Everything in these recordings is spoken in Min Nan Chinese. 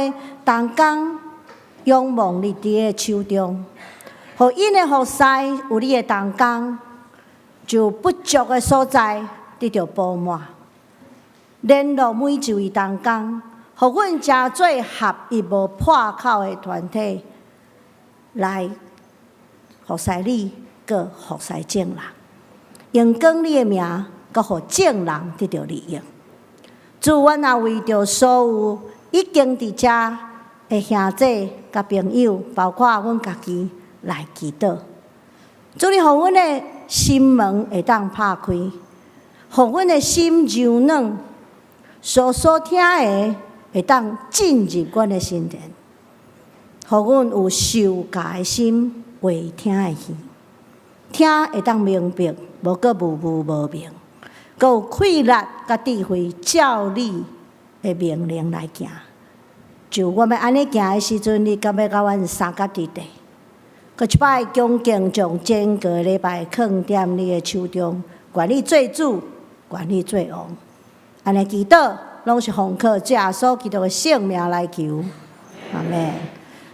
的同工仰望你佇的手中，予𪜶的服侍有你的同工，就不足的所在得著補滿。聯絡每一位同工，予阮成做合一無破口的團體，來服侍你，閣服侍眾人，榮光你的名，閣予眾人得著利益。主，阮也為著所有已經佇遮的兄弟佮朋友，包括阮家己來祈禱。主，你予阮的心門會當拍開，予阮的心柔軟，所聽的會當進入阮的心田，予阮有受教的心，話聽的耳，聽會當明白，無閣模糊無明，閣有氣力佮智慧，照你的命令來行。就我們按呢行的時陣，你敢欲佮阮相佮佇地？閣一擺恭敬將整個禮拜囥佇你的手中，願你做主，願你做王。按呢祈禱，攏是奉靠主耶穌基督的聖名來求。阿們。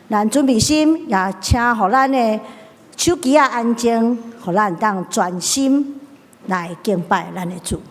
咱準備心，也請予咱的手機仔安靜，予咱當專心來敬拜咱的主。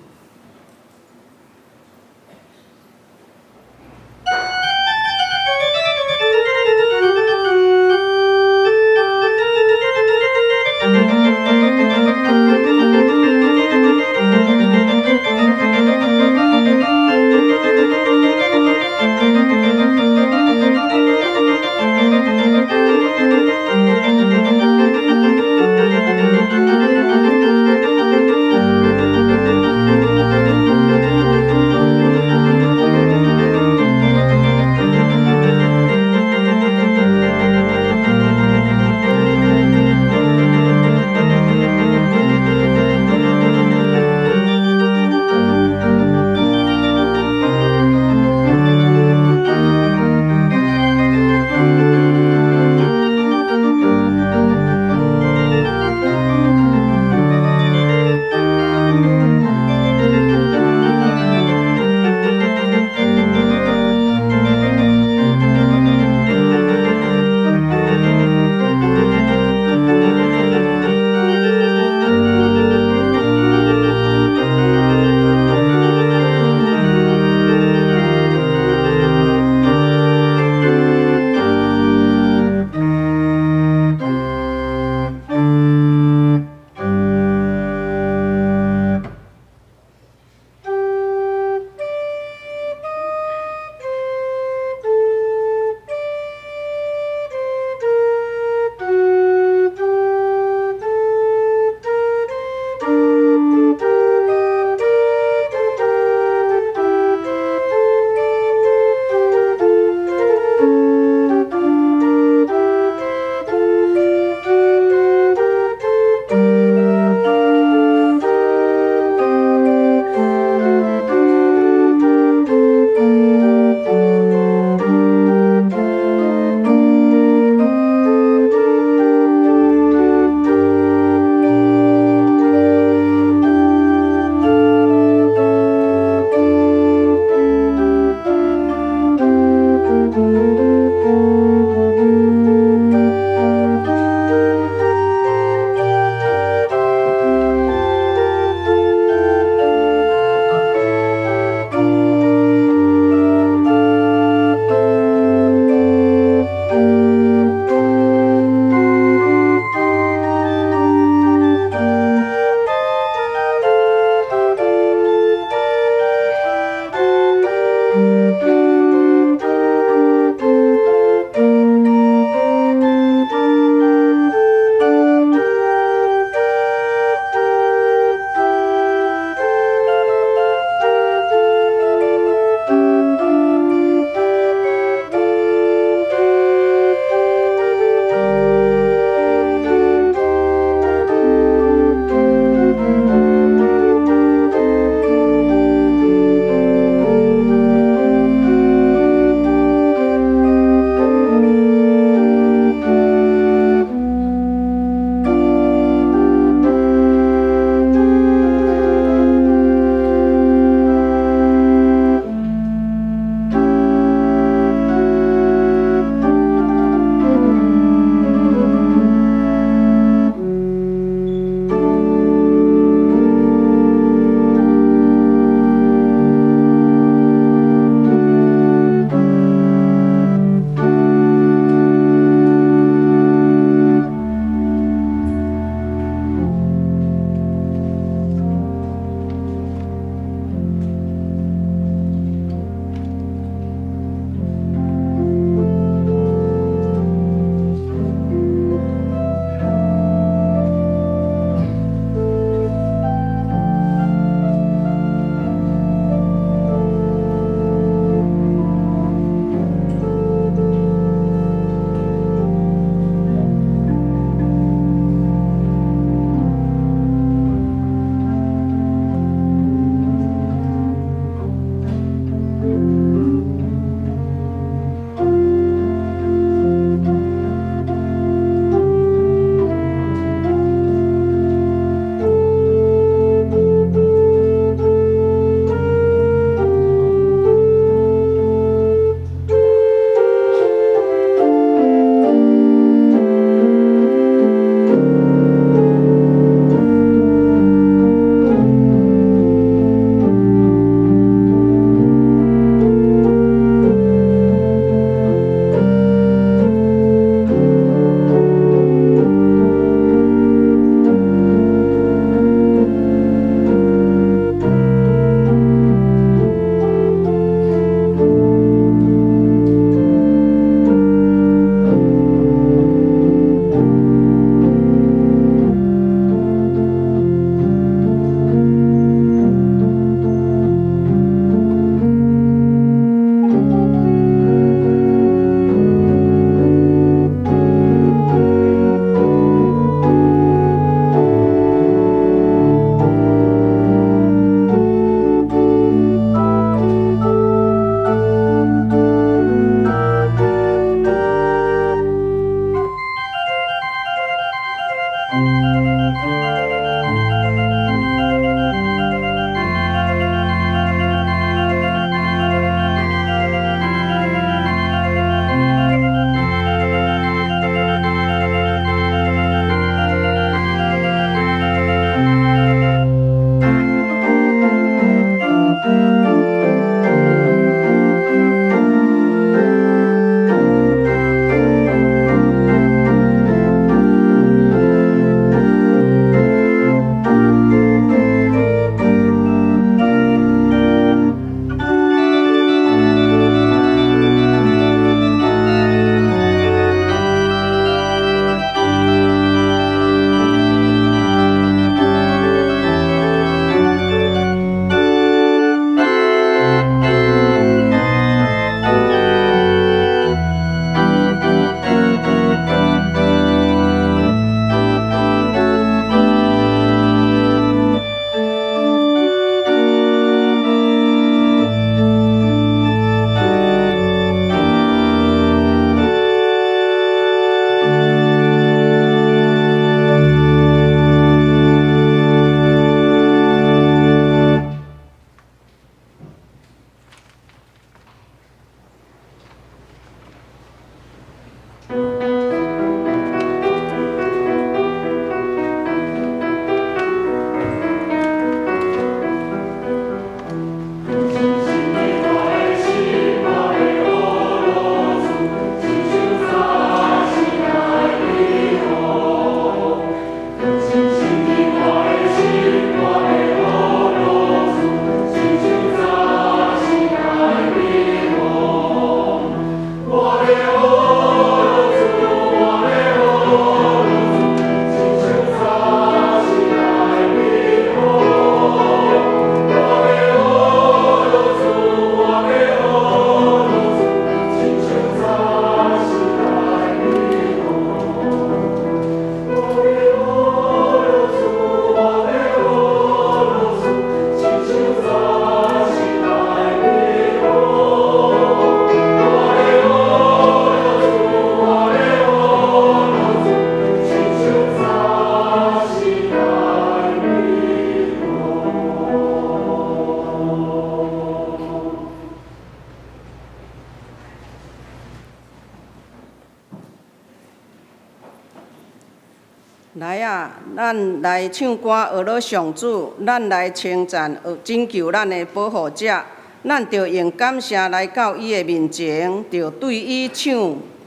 來啊，咱來唱歌學樂上主，咱來稱讚拯救咱的保護者。咱著用感謝來到伊的面前，著對伊唱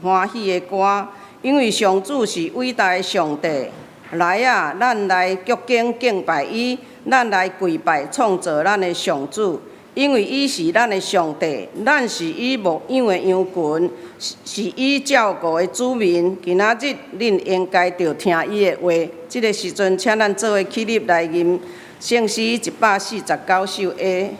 歡喜的歌，因為上主是偉大的上帝。來啊，咱來鞠躬敬拜伊，咱來跪拜創造咱的上主，因為伊是咱的上帝，咱是伊牧養的羊群，是伊照顧的子民。今仔日恁應該著聽伊的話。這个時陣，請咱做伙起立來吟聖詩149首A。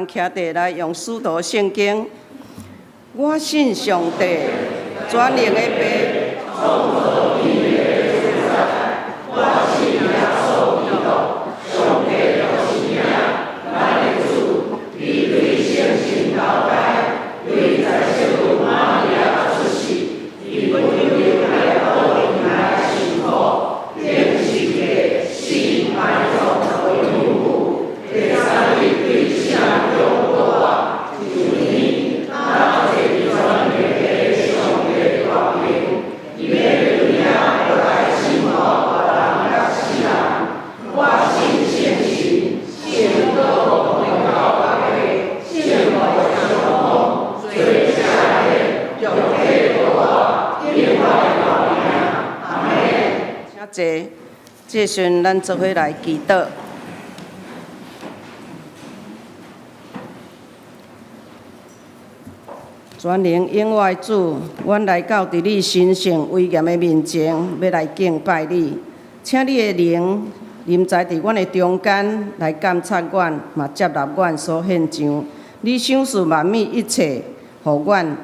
徛地來用使徒聖經，我信上帝，全能的父，創造天地的主宰。我信耶穌基督，上帝獨生囝，咱這時咱做伙來祈禱。全能永活的主，阮來到佇你神聖威嚴的面前，欲來敬拜你。請你的靈臨在佇阮的中間，來監察阮，嘛接納阮所獻上。你賞賜萬物一切，予阮。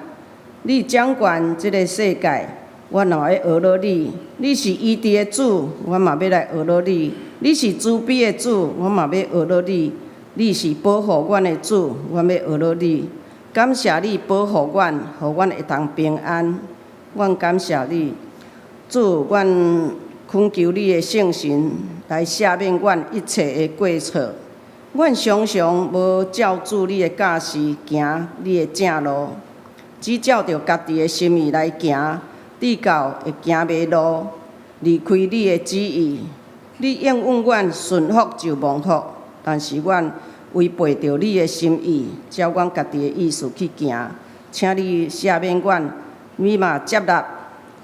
你掌管這个世界，阮嘛欲學落你。你是醫治的主，阮嘛欲來學落你。你是慈悲的主，阮嘛欲學落你。你是保護阮的主，阮欲學落你。感謝你保護阮，予阮會當平安。阮感謝你，主，阮懇求你的聖神來赦免阮一切的過錯。阮常常無照主你的教示行你的正路，只照著家己的心意來行，直到會行迷路，離開你的旨意。你應允阮順服就蒙福，但是阮違背著你的心意，照阮家己的意思去行。請你赦免阮，你嘛接納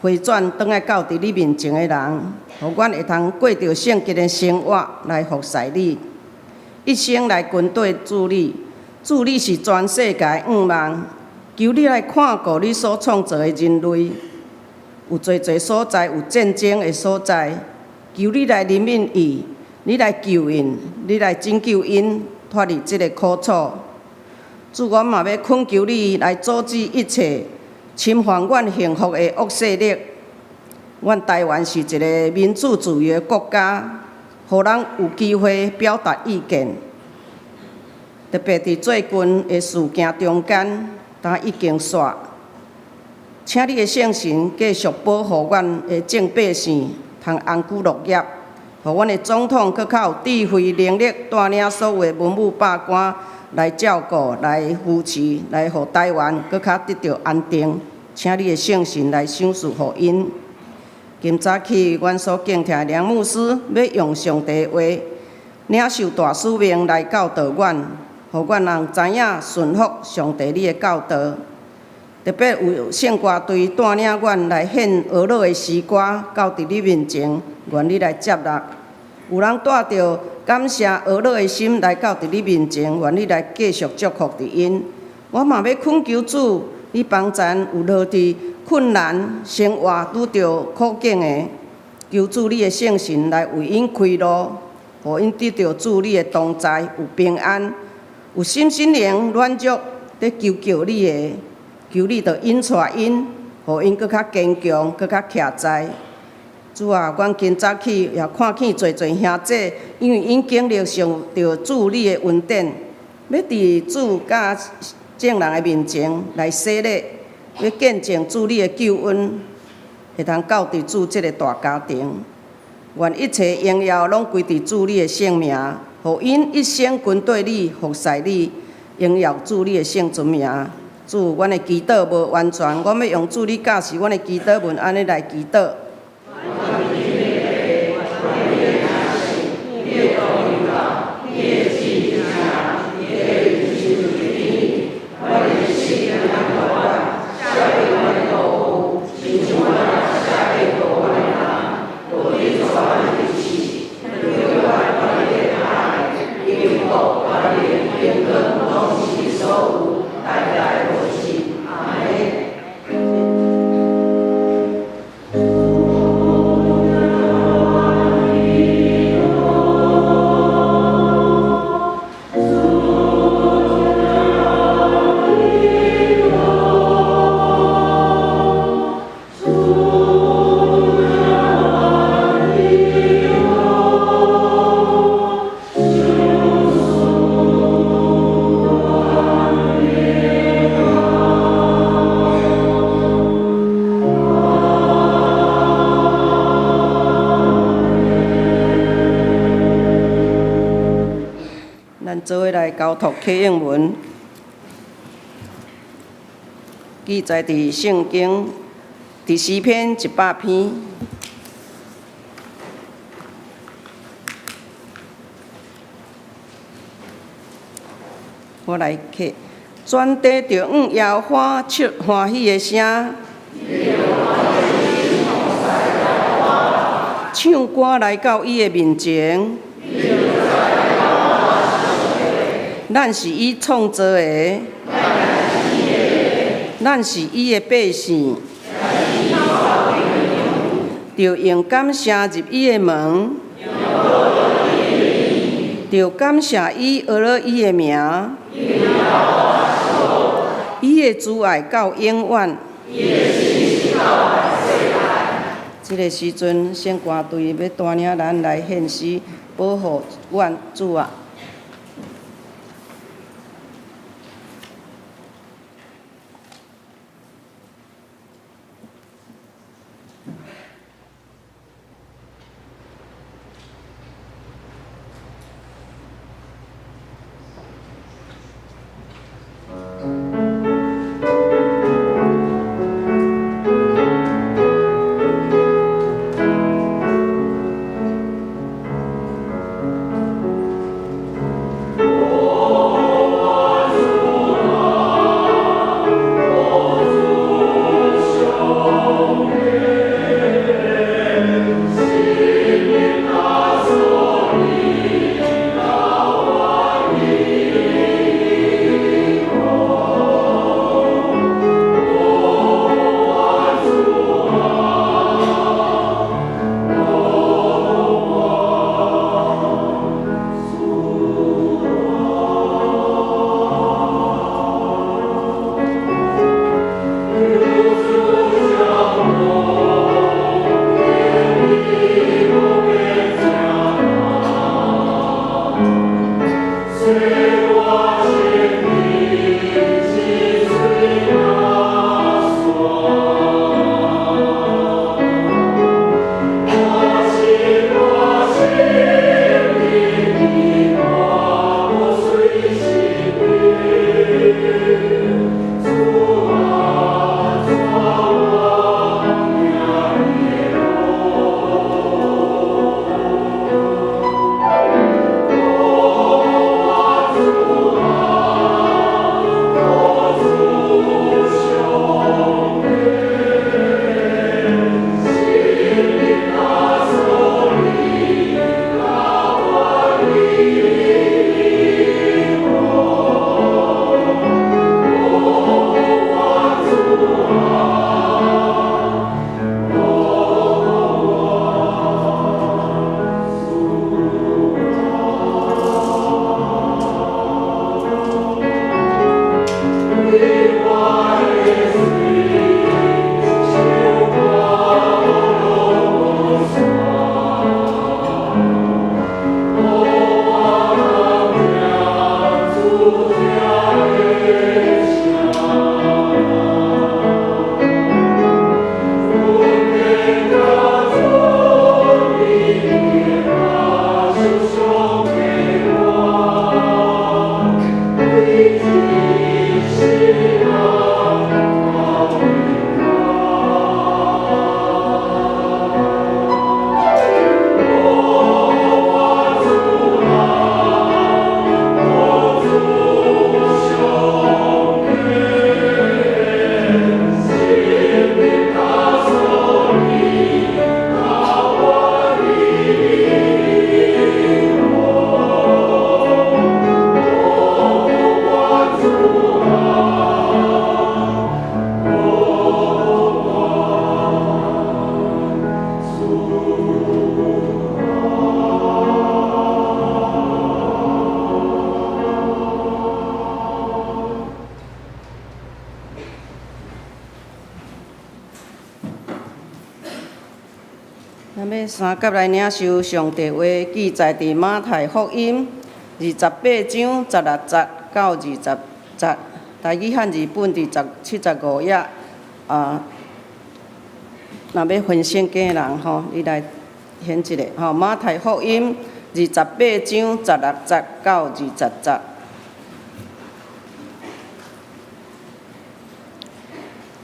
回轉轉來到佇你面前的人，予阮會通過著聖潔的生活來服侍你，一生來跟綴主你。主你是全世界的向望，求你來看顧你所創造的人類。有濟濟所在有戰爭的所在，求你來憐憫伊，你來救𪜶，你來拯救𪜶脫離這个苦楚。主，阮嘛欲懇求你來阻止一切侵犯阮幸福的惡勢力。阮台灣是一个民主自由的國家，予人有機會表達意見。特別佇最近的事件中間，呾已經煞。請你的聖神繼續保護阮的眾百姓，通安居樂業，予阮的總統閣較有智慧能力，帶領所有的文武百官來照顧、來扶持、來予台灣閣較得著安定。請你的聖神來賞賜予𪜶。今早起，阮所敬聽的梁牧師欲用上帝的話，領受大使命來教導阮，予阮人知影順服上帝你的教導。特別有聖歌隊帶領阮來獻呵咾的詩歌，到佇你面前，願你來接納。有人帶著感謝呵咾的心來到佇你面前，願你來繼續祝福佇𪜶。我嘛欲懇求主，你幫助有落佇困難生活拄著苦境的，求主你的聖神來為𪜶開路，予𪜶得著主你的同在，有平安，有心心靈軟弱佇求救你的，求你著引帶𪜶，予𪜶閣較堅強，閣較徛在。主啊，阮今早起也看見濟濟兄弟，因為𪜶經歷受著主你的恩典，欲佇主佮眾人的面前來洗禮，欲見證主你的救恩，會通到佇主這个大家庭。願一切榮耀攏歸佇主你的聖名，予𪜶一生跟綴你，服侍你，榮耀主你的聖尊名。主，阮的祈禱無完全，阮欲用主你教示阮的祈禱文按呢來祈禱。咱做伙來交託啟應文，記載佇聖經佇詩篇100篇。我來啟，全地著向耶和華出歡喜的聲，唱歌來到伊的面前。咱是伊創造的，咱是伊的百姓，著用感謝入伊的門，著感謝伊，學了伊的名，伊的慈愛到永遠。這个時陣，聖歌隊欲帶領咱來獻詩，保護阮主啊！咱欲三佮來領受上帝話，記載佇馬太福音28章16節到20節，台語漢字本佇75頁。啊，若欲分聖經的人吼，你來顯一下吼。馬太福音28章16節到20節。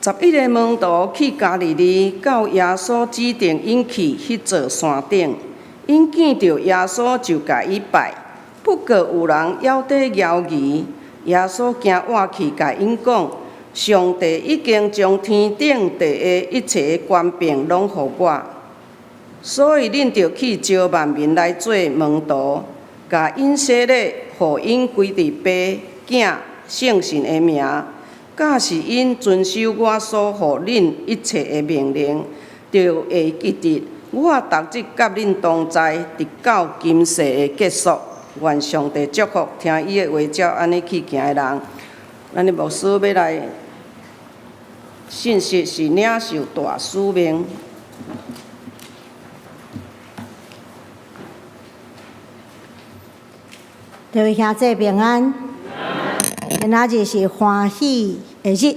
11个門徒去加利利，到耶穌指定𪜶去彼座山頂。𪜶見著耶穌就共伊拜，不過有人猶佇猶疑。耶穌行倚去共𪜶講：上帝已經將天頂地下一切權柄攏予我。所以恁著去召萬民來做門徒，共𪜶洗禮，予𪜶歸佇爸、囝、聖神的名，教示𪜶遵守我所予恁一切的命令，著會記得我逐日佮恁同在，直到今世的結束。願上帝祝福聽伊的話照按呢去行的人。咱的牧師欲來信息是領受大使命。各位兄弟平安，今仔日是歡喜的日，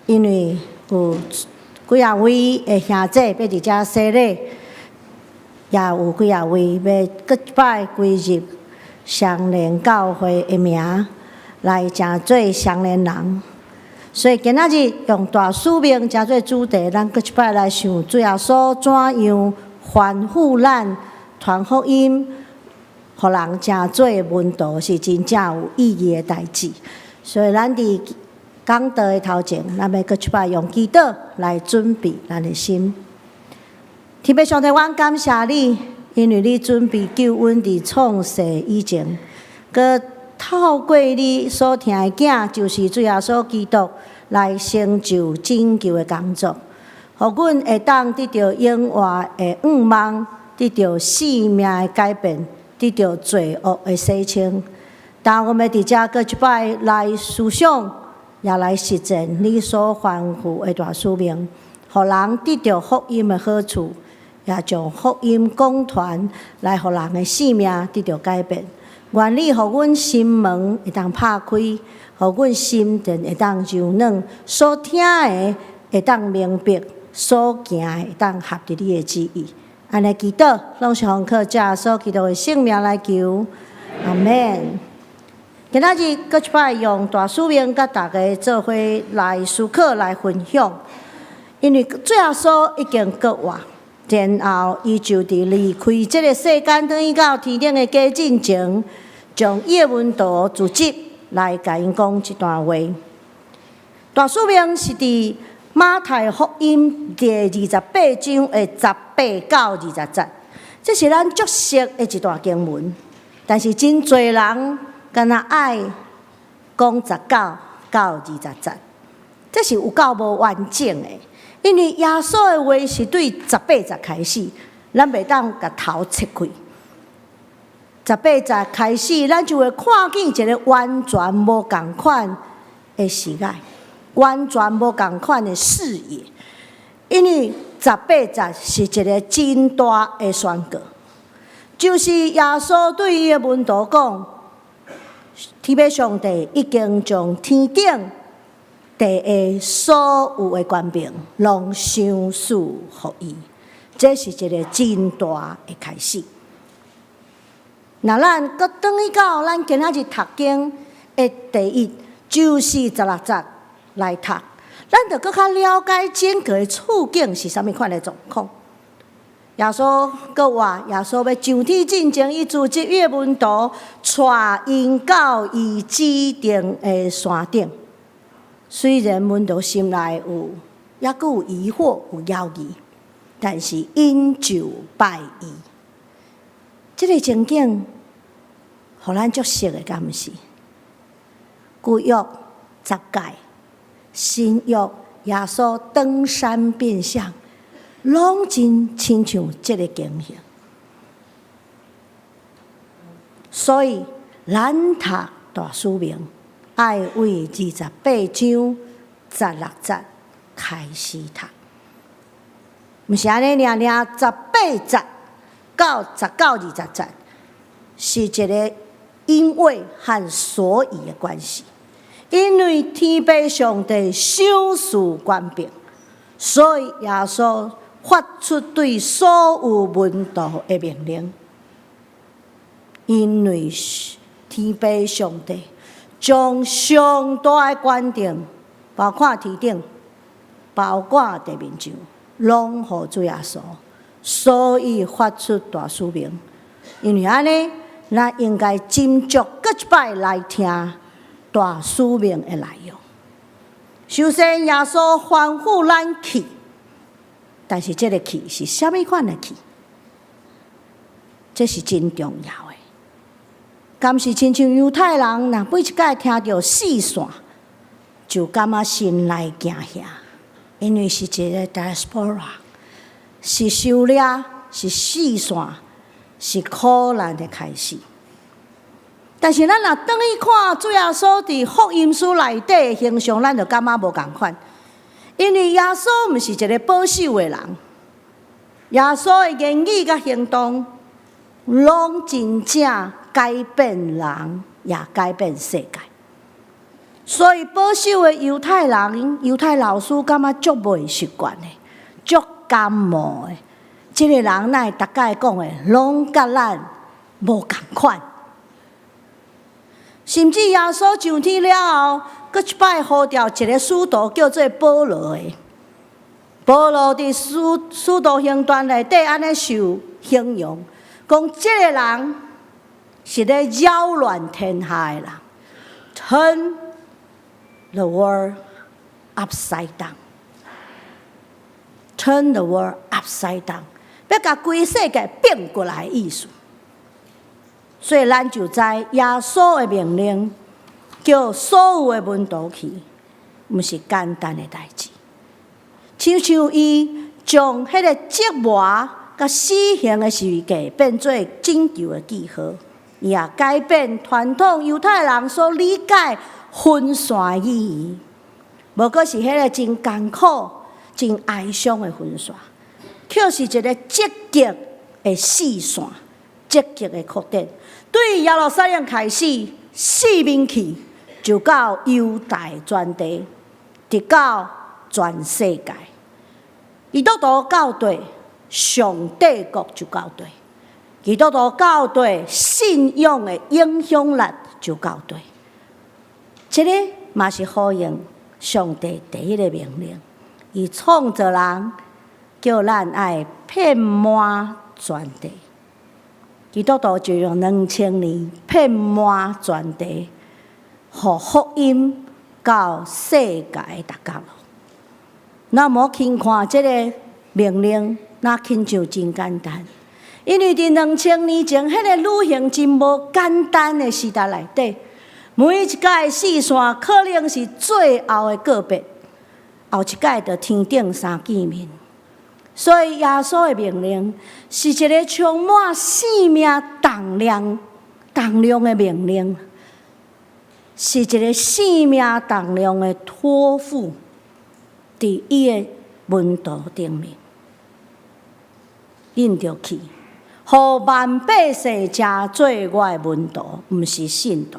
因為有幾仔位的兄弟欲佇遮洗禮，也有幾仔位欲閣一擺歸入雙連教會的名來成做雙連人。所以今仔日用大使命成做主題，咱閣一擺來想主耶穌怎樣吩咐咱傳福音，予人成做門徒是真正有意義的代誌。所以咱佇講道的頭前，咱欲閣一擺用祈禱來準備咱的心。天父上帝，阮感謝你，因為你準備救恩佇創世以前，閣透過你所疼的囝，就是主耶穌基督，來成就拯救的工作，予阮會當得著永活的盼望，得著生命的改變，得著罪惡的洗清。當我們佇遮閣一擺來思想，也來實踐你所吩咐的大使命，予人得著福音的好處，也將福音廣傳來，予人的生命得著改變。願你予阮心門會當拍開，予阮心電會當柔軟，所聽的會當明白，所行的會當合佇你的旨意。按呢祈禱，攏是奉靠主耶穌基督的聖名來求，阿們。今仔日閣一擺用大使命佮大家做伙來思考、來分享，因為主耶穌已經復活，然後伊就佇離開這个世間，轉去到天頂的家進前，將伊的門徒組織來共𪜶講這段話。大使命是佇馬太福音第28章的18到20節，這是咱足熟的一段經文。但是真濟人敢若愛講19到20節，這是有夠無完整的。因為耶穌的話是對十八節開始，咱袂當共頭切開。十八節開始，咱就會看見一个完全無仝款的時代，完全無仝款的視野。因為十八節是一个真大的宣告，就是耶穌對伊的門徒講：天父上帝已經將天頂地下所有的權柄，攏賞賜予伊。這是一个真大的開始。若咱閣轉去到咱今仔日讀經的第一，就是16節來讀，咱就閣較了解整個的處境是啥物款的狀況。耶穌閣話，耶穌欲上天進前，伊組織伊的門徒，帶𪜶到伊指定的山頂。雖然門徒心內有，猶閣有疑惑、有猶疑，但是𪜶就拜伊。這个情景，予咱足熟的，敢毋是？舊約十誡，新約耶穌登山變像，攏真親像這个情形。所以，咱讀大使命，愛為28章16節開始讀，毋是按呢爾爾，十八節到19、20節，是一个因為和所以的關係。因為天父上帝賞賜權柄，所以耶穌發出對所有門徒的命令。因為天父上帝將上大的權柄，包括天頂，包括地面上，攏予主耶穌，所以發出大使命。因為按呢，咱應該斟酌閣一擺來聽大使命的內容。首先，耶穌吩咐咱去，但是這个去是啥物款的去？這是真重要的。敢是親像猶太人，若每一擺聽著四散，就感覺心內驚嚇，因為是一个 diaspora，是受掠，是四散，是苦難的開始。但是咱若轉去看主耶穌佇福音書內底的形象，咱就感覺無仝款。因為耶穌毋是一个保守的人，耶穌的言語佮行動，攏真正改變人，也改變世界。所以保守的猶太人、猶太老師感覺足袂習慣的，足感冒的。這个人哪會逐擺講的，攏佮咱無仝款。甚至耶穌上天了後，閣一擺呼召一个使徒叫做保羅的。保羅佇使徒行傳內底按呢受形容，講這个人是咧擾亂天下的人，turn the world upside down，turn the world upside down，欲共規世界變過來的意思。所以咱就知耶穌的命令，叫所有的門徒去，毋是簡單的代誌。親像伊將彼个折磨佮死刑的十字架變做拯救的記號，伊也改變傳統猶太人所理解分散的意義，無閣是彼个真艱苦、真哀傷的分散，卻是一个積極的四散，積極的擴展。對耶路撒冷開始，四面去，就到猶大全地，直到全世界。基督徒到佗，上帝國就到佗；基督徒到佗，信仰的影響力就到佗。這个嘛是呼應上帝第一个命令，伊創造人，叫咱愛遍滿全地。基督徒就用2000年遍滿全地，予福音到世界逐角落。咱莫輕看這个命令，若親像真簡單。因為佇2000年前，彼个旅行真無簡單的時代內底，每一擺四散可能是最後的告別，後一擺就天頂相見面。所以耶穌的命令是一个充滿生命重量、重量的命令，是一个生命重量的託付，佇伊的門徒頂面，恁著去，予萬百姓成做我的門徒，毋是信徒。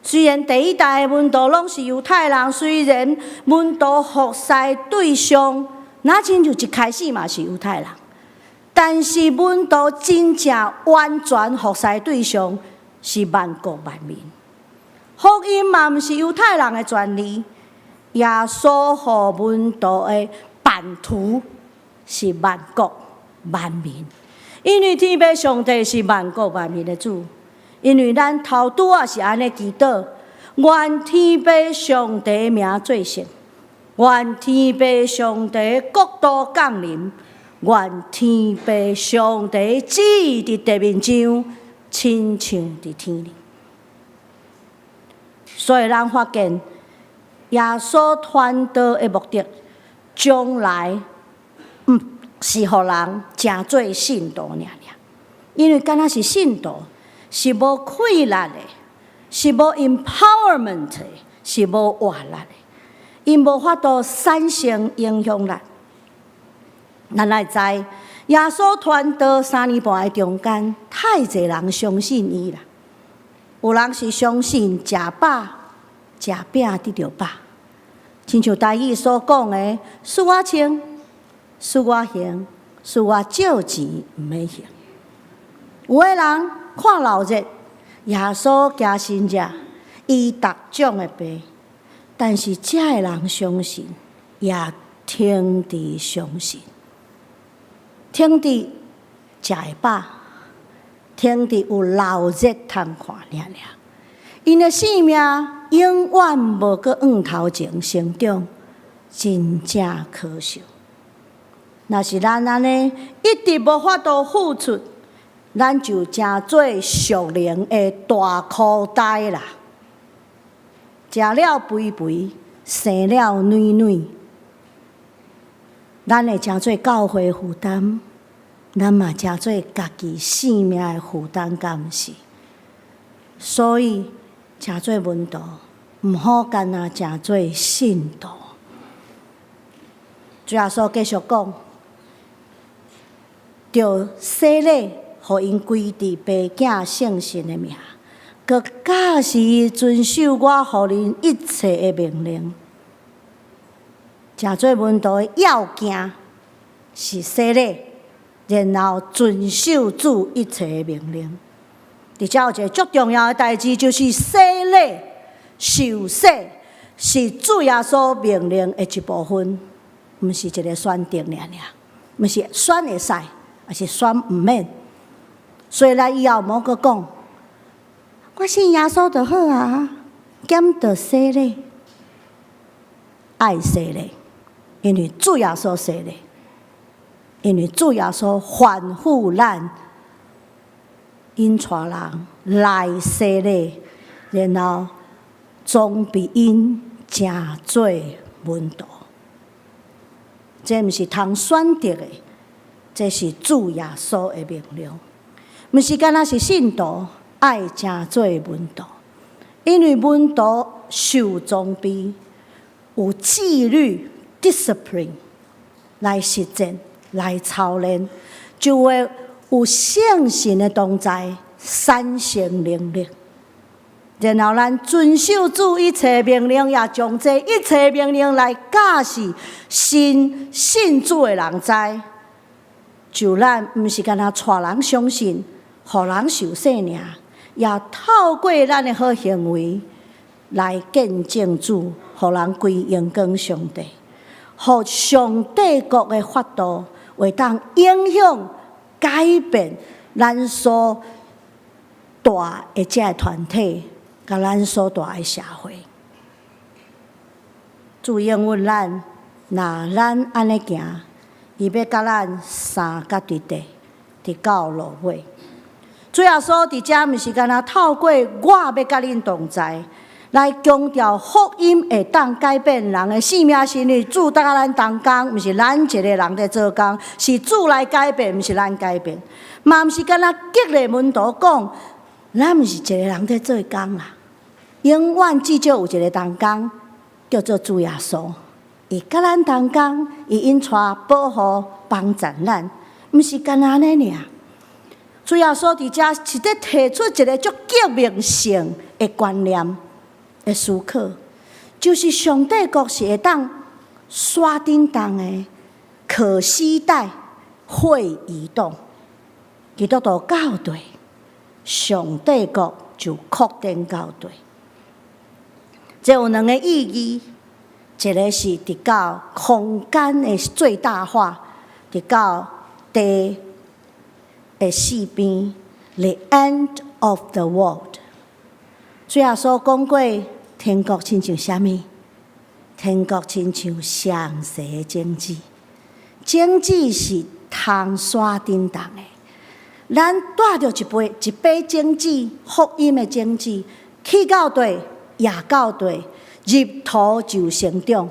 雖然第一代的門徒攏是猶太人，雖然門徒服侍對象，若親像一開始嘛是猶太人，但是門徒真正完全服侍對象是萬國萬民。福音嘛毋是猶太人的專利，耶穌予門徒的版圖是萬國萬民，因為天父上帝是萬國萬民的主。因為咱頭拄仔是按呢祈禱，願天父上帝名做聖，願天父上帝國度降臨，願天父上帝旨意佇地面上，親像佇天裡。所以咱發現耶穌傳道的目的，將來毋是予人成做信徒爾爾，因為敢若是信徒，是無氣力的，是無 empowerment 的，是無活力的，𪜶無法度產生影響力。咱愛知耶穌傳道3年半的中間，太濟人相信伊啦。有人是相信食飽、食餅得著飽，親像台語所講的：賜我穿，賜我行，賜我借錢毋免還。有的人看鬧熱，耶穌行神跡，醫逐種的病，但是這的人相信，也停佇相信，停佇食會飽，停佇有鬧熱通看爾爾，𪜶的生命永遠無閣向頭前成長，真正可惜。若是咱按呢，一直無法度付出，咱就成做屬靈的大箍呆啦。食了肥肥，生了軟軟，咱會成做教會負擔，咱嘛成做家己性命的負擔，敢毋是？所以，成做門徒，毋好干焦成做信徒。主耶穌繼續講，著洗禮，予𪜶歸佇父囝聖神的名，閣教示伊遵守我予恁一切的命令。成做門徒的要件是洗禮，然後遵守主一切的命令。佇遮有一個足重要的代誌，就是洗禮、受洗，是主耶穌命令的一部分，毋是一個選擇爾爾，毋是選會使，抑是選毋免。所以咱以後毋好閣講，我信耶穌就好啊，減著洗禮，愛洗禮，因為主耶穌洗禮，因為主耶穌吩咐咱，𪜶帶人來洗禮，然後裝備𪜶成做門徒。這毋是通選擇的，這是主耶穌的命令。毋是干焦是信徒，愛成做門徒，因為門徒受裝備，有紀律（discipline）來實踐、來操練，就會有聖神的同在，產生能力。然後咱遵守主一切命令，也將這一切命令來教示新信主的人知。就咱毋是干焦帶人相信，予人受洗爾，也透過咱的好行為來見證主，予人歸榮光上帝，予上帝國的法度會當影響改變咱所蹛的這個團體，佮咱所蹛的社會。主應允咱，若咱按呢行，伊欲佮咱相佮佇地，直到落尾。主耶穌佇遮毋是干焦透過我欲佮恁同在，來強調福音會當改變人的性命，是因為主佮咱同工，毋是咱一個人佇做工，是主來改變，毋是咱改變。嘛毋是干焦激勵門徒講，咱毋是一個人佇做工啦，永遠至少有一個同工，叫做主耶穌。伊佮咱同工，伊引帶保護幫助咱，毋是干焦按呢爾。主耶穌佇遮是佇提出一個足革命性的觀念的思考，就是上帝國是會當徙振動的，可攜帶、會移動。基督徒到佗，上帝國就擴展到佗。這有兩個意義，一個是直到空間的最大化，直到地的四邊，the end of the world。主耶穌講過，天國親像啥物？天國親像雙踅的種子，種子是通徙振動的。咱帶著一枚一把種子，福音的種子，去到佗，也到佗，入土就成長，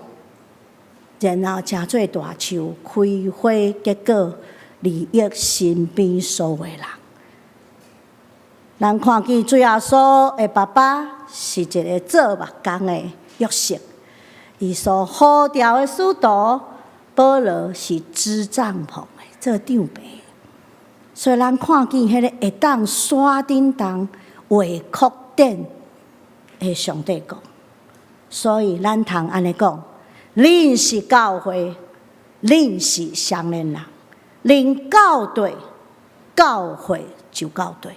然後成做大樹，開花結果，利益身邊所有的人。咱看見主耶穌的爸爸是一個做木工的約瑟，伊所呼召的使徒保羅是織帳篷的，做帳篷。所以咱看見彼個會當徙振動、會擴展的上帝國。所以咱通按呢講，恁是教會，恁是少年人，恁到佗，教會就到佗；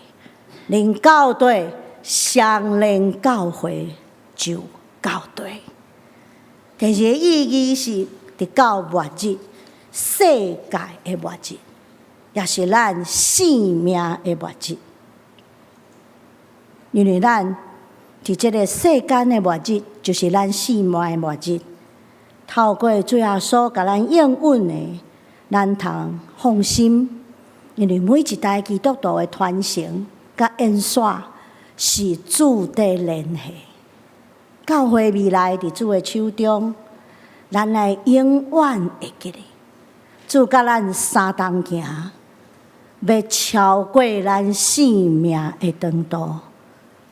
恁到佗，雙連教會就到佗。第二個意義是直到末日，世界的末日，也是咱性命的末日。因為咱佇這個世間的末日，就是咱性命的末日。透過主耶穌共咱應允的，咱通放心，因為每一代基督徒的傳承佮延續是主的聯繫。教會未來佇主的手中，咱愛永遠會記得，主佮咱相同行，欲超過咱性命的長度。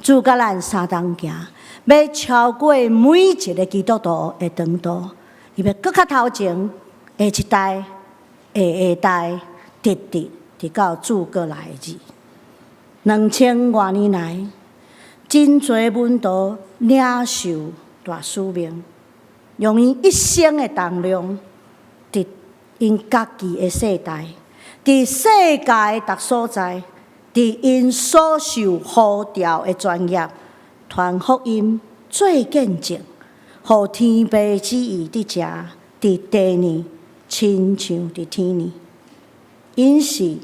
主佮咱相同行，欲超過每一个基督徒的長度。伊欲閣較頭前，下一代、下下代，直直直到主閣來日。2000外年來，真濟門徒領受大使命，用𪜶一生的重量，佇𪜶家己的世代，佇世界的逐所在，佇𪜶所受呼召的專業，傳福音、做見證，予天父旨意得成，佇地呢，親像佇天呢。𪜶是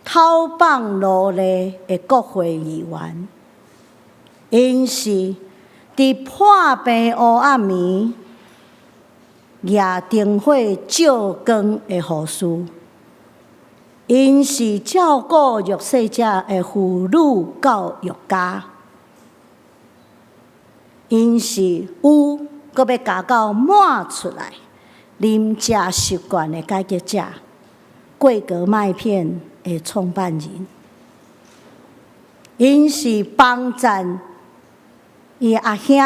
討放奴隸的國會議員，𪜶是佇破病烏暗暝舉燈火照光的護士，𪜶是照顧弱勢者的婦女教育家，𪜶是有閣欲加到滿出來啉食習慣的改革者，桂格麥片的創辦人，𪜶是幫贊伊阿兄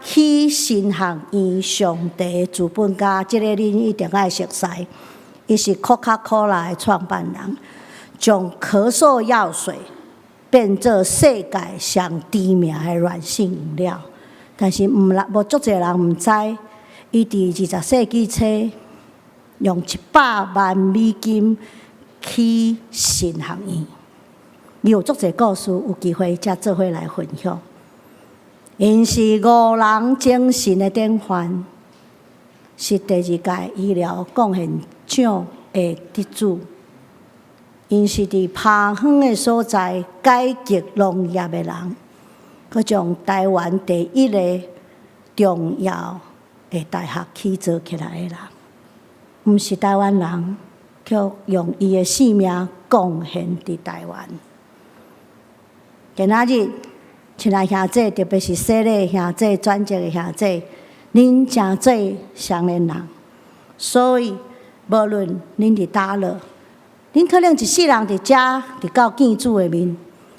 起神學院上帝資本家，這个恁一定愛熟悉。伊是可卡可拉的創辦人，將咳嗽藥水變做世界上知名的軟性飲料。但是毋無足濟人毋知，伊佇20世紀初用100萬美金起神學院。伊有足濟故事，有機會才做伙來分享。𪜶是五人精神的典範，是第二屆醫療貢獻獎的得主。𪜶是佇拋荒的所在改革農業的人，閣將台灣第一个中藥的大學起造起來的人，毋是台灣人，卻用伊的性命貢獻佇台灣。今仔日，親愛兄弟，特別是洗禮兄弟、轉職的兄弟，恁誠濟少年人，所以無論恁佇佗落，恁可能一世人佇遮直到見主的面，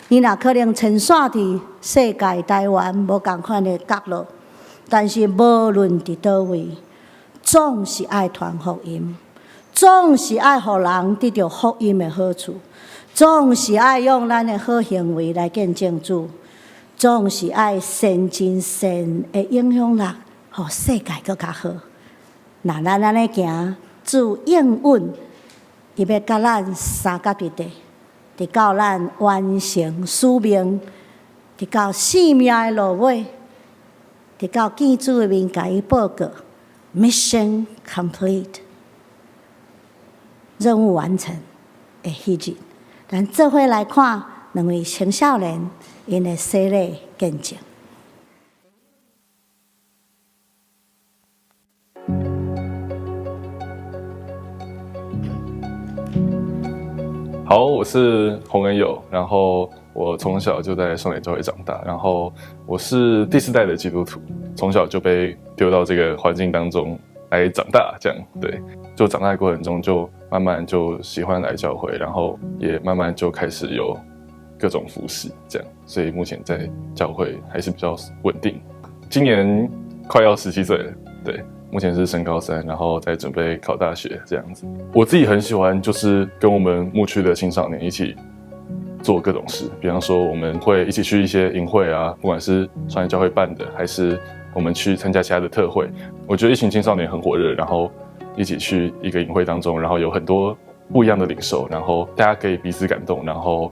恁也可能遷徙佇世界台灣無仝款的角落，但是無論佇佗位，總是愛傳福音，總是愛予人得著福音的好處，總是愛用咱的好行為來見證主。總是愛善盡善的影響力，予世界閣較好。若咱按呢行，主應允，伊欲佮咱相佮佇地，直到咱完成使命，直到生命的落尾，直到見主的面，共伊報告，Mission complete，任務完成的彼日，咱做伙來看兩位青少年𪜶的洗禮見證。好，我是洪恩佑，然後我從小就在少年教會長大，然後我是第四代的基督徒，從小就被丟到這個環境當中來長大，這樣對，就長大的過程中就慢慢就喜歡來教會，然後也慢慢就開始有各種服事，這樣，所以目前在教會還是比較穩定。今年快要17歲了，對，目前是升高三，然後在準備考大學這樣子。我自己很喜歡，就是跟我們牧區的青少年一起做各種事，比方說我們會一起去一些營會啊，不管是少年教會辦的，還是我們去參加其他的特會。我覺得一群青少年很火熱，然後一起去一個營會當中，然後有很多不一樣的領受，然後大家可以彼此感動，然後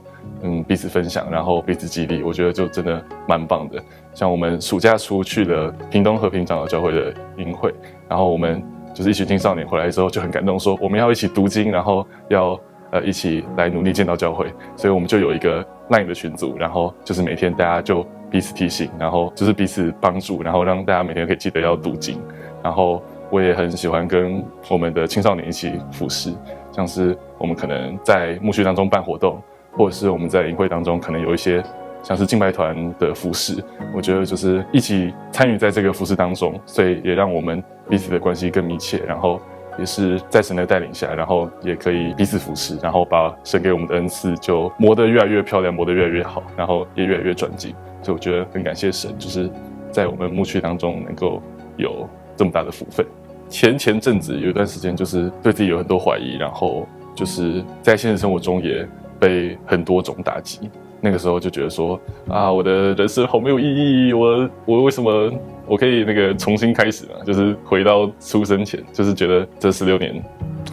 彼此分享，然後彼此激勵，我覺得就真的蠻棒的。像我們暑假初去了屏東和平長老教會的營會，然後我們就是一群青少年回來之後就很感動，說我們要一起讀經，然後要一起來努力建造教會，所以我們就有一個 LINE 的群組，然後就是每天大家就彼此提醒，然後就是彼此幫助，然後讓大家每天可以記得要讀經。然後我也很喜歡跟我們的青少年一起服侍，像是我們可能在牧區當中辦活動，或者是我們在營會當中可能有一些像是敬拜團的服事，我覺得就是一起參與在這個服事當中，所以也讓我們彼此的關係更密切，然後也是在神的帶領下，然後也可以彼此扶持，然後把神給我們的恩賜就磨得越來越漂亮，磨得越來越好，然後也越來越專精。所以我覺得很感謝神，就是在我們牧區當中能夠有這麼大的福分。前前陣子有一段時間，就是對自己有很多懷疑，然後就是在現實生活中也被很多種打擊。那個時候就覺得說啊，我的人生好沒有意義，我為什麼我可以那個重新開始嘛？就是回到出生前，就是覺得這16年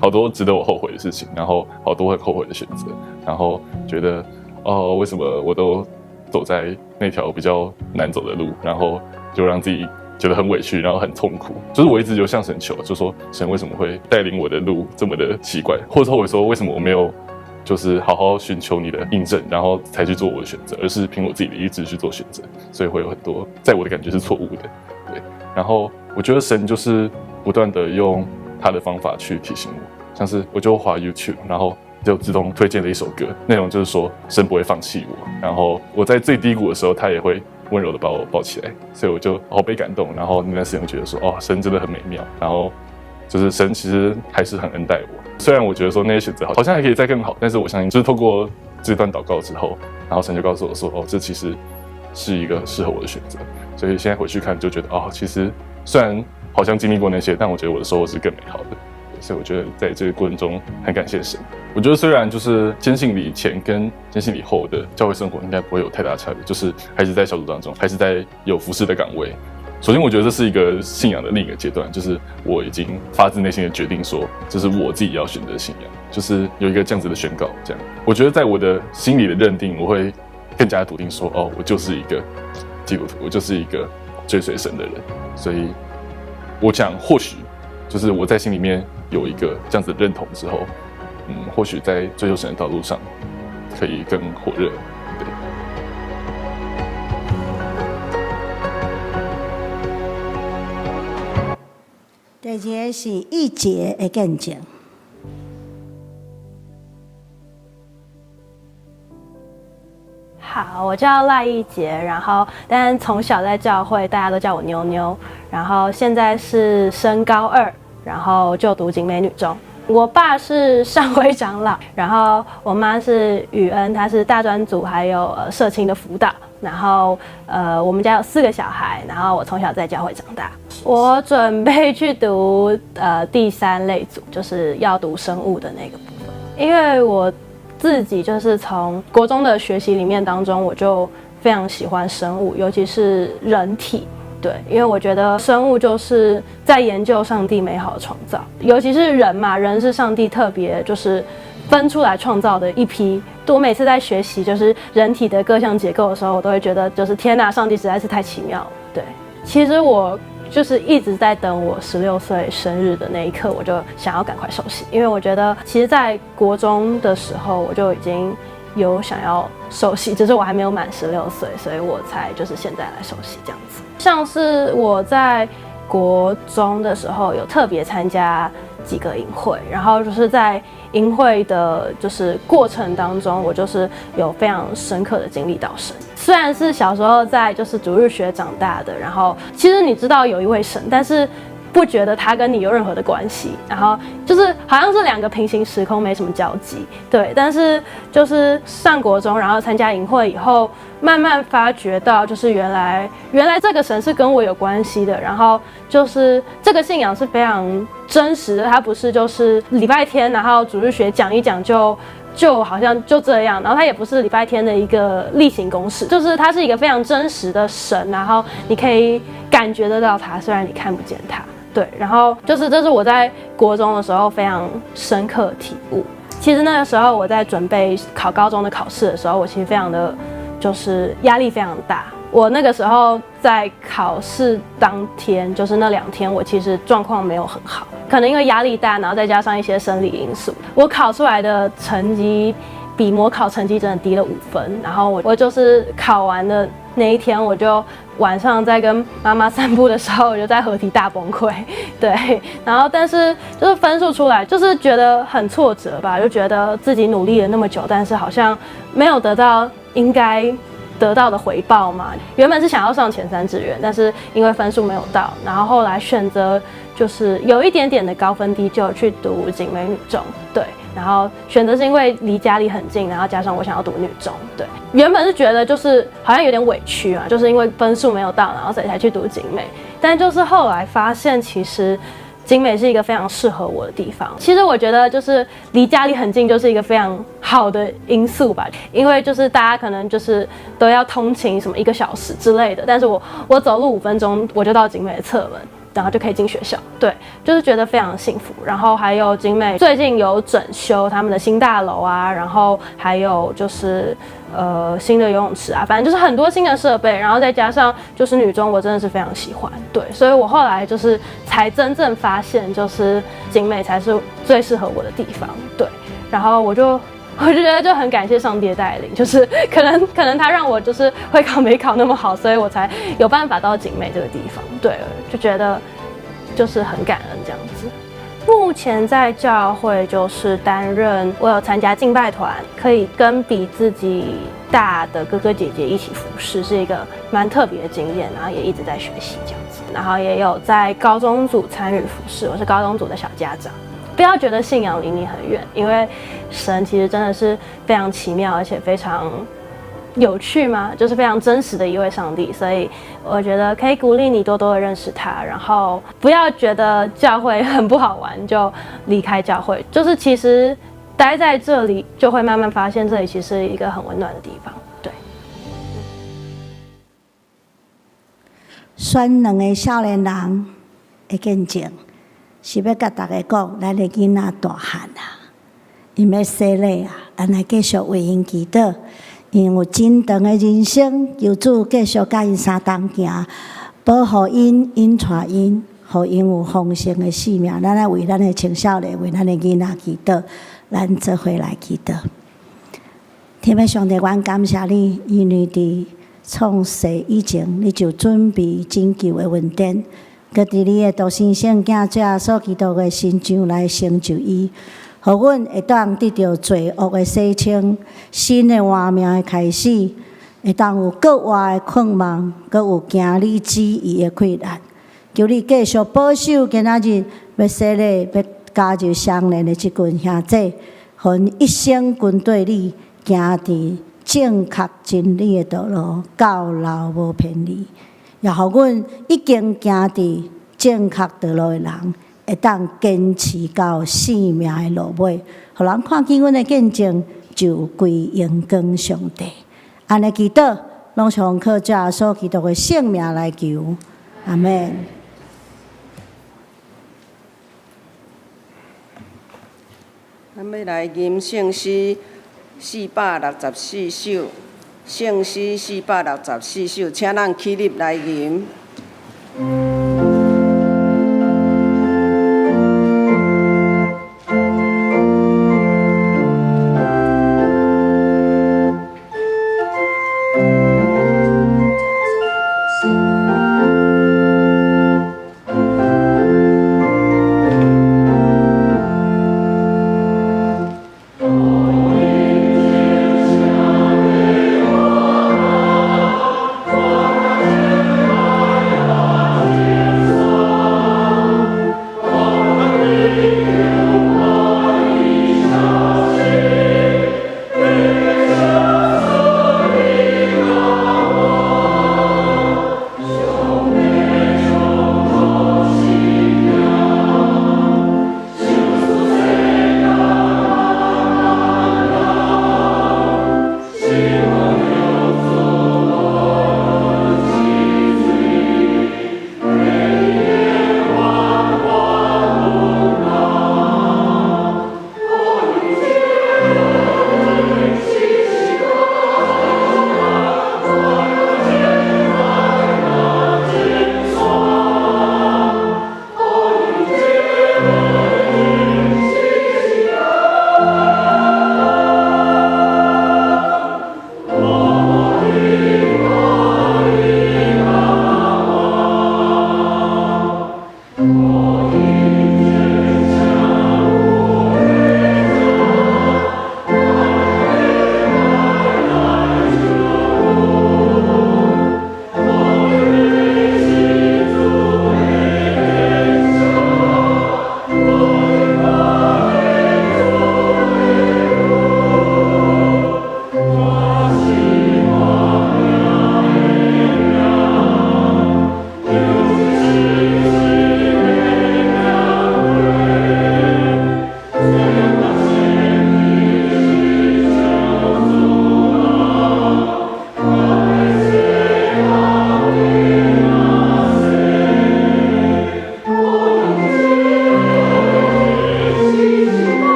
好多值得我後悔的事情，然後好多很後悔的選擇，然後覺得哦，為什麼我都走在那條比較難走的路，然後就讓自己覺得很委屈，然後很痛苦。就是我一直就向神求，就說神為什麼會帶領我的路這麼的奇怪，或者後悔說為什麼我沒有就是好好尋求你的印證，然後才去做我的選擇，而是憑我自己的意志去做選擇，所以會有很多在我的感覺是錯誤的，對。然後我覺得神就是不斷的用他的方法去提醒我，像是我就滑 YouTube，然後就自動推薦了一首歌，內容就是說神不會放棄我，然後我在最低谷的時候，他也會溫柔的把我抱起來，所以我就好被感動，然後那段時間我覺得說，哦，神真的很美妙，然後就是神其實還是很恩待我。雖然我覺得說那些選擇好像還可以再更好，但是我相信就是透過這段禱告之後，然後神就告訴我說，哦，這其實是一個適合我的選擇。所以現在回去看就覺得，哦，其實雖然好像經歷過那些，但我覺得我的收穫是更美好的。所以我覺得在這個過程中很感謝神。我覺得雖然就是堅信禮前跟堅信禮後的教會生活應該不會有太大差別，就是還是在小組當中，還是在有服事的崗位。首先，我覺得這是一個信仰的另一個階段，就是我已經發自內心的決定說，這是我自己要選擇的信仰，就是有一個這樣子的宣告。這樣，我覺得在我的心裡的認定，我會更加篤定說，哦，我就是一個基督徒，我就是一個追隨神的人。所以，我想或許就是我在心裡面有一個這樣子的認同之後，或許在追求神的道路上可以更火熱。對。第二個是義傑的見證。好，我叫賴義傑，然後但從小在教會，大家都叫我妞妞。然後現在是升高二，然後就讀景美女中。我爸是上會長老，然後我媽是雨恩，她是大專組還有社青的輔導。然後我們家有4個小孩，然後我從小在教會長大。我準備去讀第3類組，就是要讀生物的那個部分。因為我自己就是從國中的學習裡面當中，我就非常喜歡生物，尤其是人體。對，因為我覺得生物就是在研究上帝美好的創造，尤其是人嘛，人是上帝特別就是分出來創造的一批。我每次在學習就是人體的各項結構的時候，我都會覺得就是天哪，上帝實在是太奇妙了。對，其實我就是一直在等我16歲生日的那一刻，我就想要趕快受洗，因為我覺得其實，在國中的時候我就已經有想要受洗，只是我還沒有滿16歲，所以我才就是現在來受洗這樣子。像是我在國中的時候有特別參加幾個營會，然後就是在營會的就是過程當中，我就是有非常深刻的經歷到神。雖然是小時候在就是主日學長大的，然後其實你知道有一位神，但是不覺得他跟你有任何的關係，然後就是好像是兩個平行時空，沒什麼交集。對，但是就是上國中，然後參加營會以後，慢慢發覺到，就是原來這個神是跟我有關係的，然後就是這個信仰是非常真實的，它不是就是禮拜天，然後主日學講一講就好像就這樣，然後它也不是禮拜天的一個例行公事，就是它是一個非常真實的神，然後你可以感覺得到它，雖然你看不見它。對，然後就是這是我在國中的時候非常深刻體悟。其實那個時候我在準備考高中的考試的時候，我其實非常的就是壓力非常大。我那個時候在考試當天，就是那2天，我其實狀況沒有很好，可能因為壓力大，然後再加上一些生理因素，我考出來的成績比模考成績真的低了5分。然後我就是考完的那一天，我就晚上在跟媽媽散步的時候，我就在河堤大崩潰。對，然後但是就是分數出來，就是覺得很挫折吧，就覺得自己努力了那麼久，但是好像沒有得到應該得到的回報嘛。原本是想要上前三志願，但是因為分數沒有到，然後後來選擇就是有一點點的高分低就去讀景美女中，對。然後選擇是因為離家裡很近，然後加上我想要讀女中，對。原本是覺得就是好像有點委屈啊，就是因為分數沒有到，然後所以才去讀景美。但就是後來發現，其實景美是一個非常適合我的地方。其實我覺得就是離家裡很近，就是一個非常好的因素吧。因為就是大家可能就是都要通勤什麼一個小時之類的，但是我走路5分鐘我就到景美的側門。然後就可以進學校，對，就是覺得非常幸福。然後還有景美最近有整修他們的新大樓啊，然後還有就是新的游泳池啊，反正就是很多新的設備。然後再加上就是女中，我真的是非常喜歡，對，所以我後來就是才真正發現，就是景美才是最適合我的地方，對。然後我就覺得就很感謝上帝的帶領，就是可能他讓我就是會考沒考那麼好，所以我才有辦法到景美這個地方。對，就覺得就是很感恩這樣子。目前在教會就是擔任，我有參加敬拜團，可以跟比自己大的哥哥姐姐一起服侍，是一個蠻特別的經驗，然後也一直在學習這樣子。然後也有在高中組參與服侍，我是高中組的小家長。不要覺得信仰離你很遠，因為神其實真的是非常奇妙，而且非常有趣嘛，就是非常真實的一位上帝。所以我覺得可以鼓勵你多多的認識他，然後不要覺得教會很不好玩就離開教會。就是其實待在這裡，就會慢慢發現這裡其實是一個很溫暖的地方。對。選兩个少年人的見證，是欲共大家講，咱的囡仔大漢啊，𪜶欲洗禮啊，咱來繼續為𪜶祈禱，𪜶有真長的人生，求主繼續佮𪜶相同行，保護𪜶，引帶𪜶，予𪜶有豐盛的生命。咱來為咱的青少年，為咱的囡仔祈禱，咱做伙來祈禱。天父上帝，阮感謝你，因為佇創世以前，你就準備拯救的恩典。閣佇你的獨生聖子主耶穌基督的身上來成就伊，予阮會當得著罪惡的洗清，新的活命的開始，會當有閣活的盼望，閣有行你旨意的氣力。求你繼續保守今仔日欲洗禮、欲加入相連的這群兄弟，予𪜶一生跟綴你，行佇正確真理的道路，到老無偏離。也予阮已經行佇正確道路的人，會當堅持到生命的落尾，予人看見阮的見證，就歸榮光上帝。按呢祈禱，攏是奉靠主耶穌基督的聖名來求，阿們。咱欲來吟聖詩464首。聖詩464首，請咱起立來吟。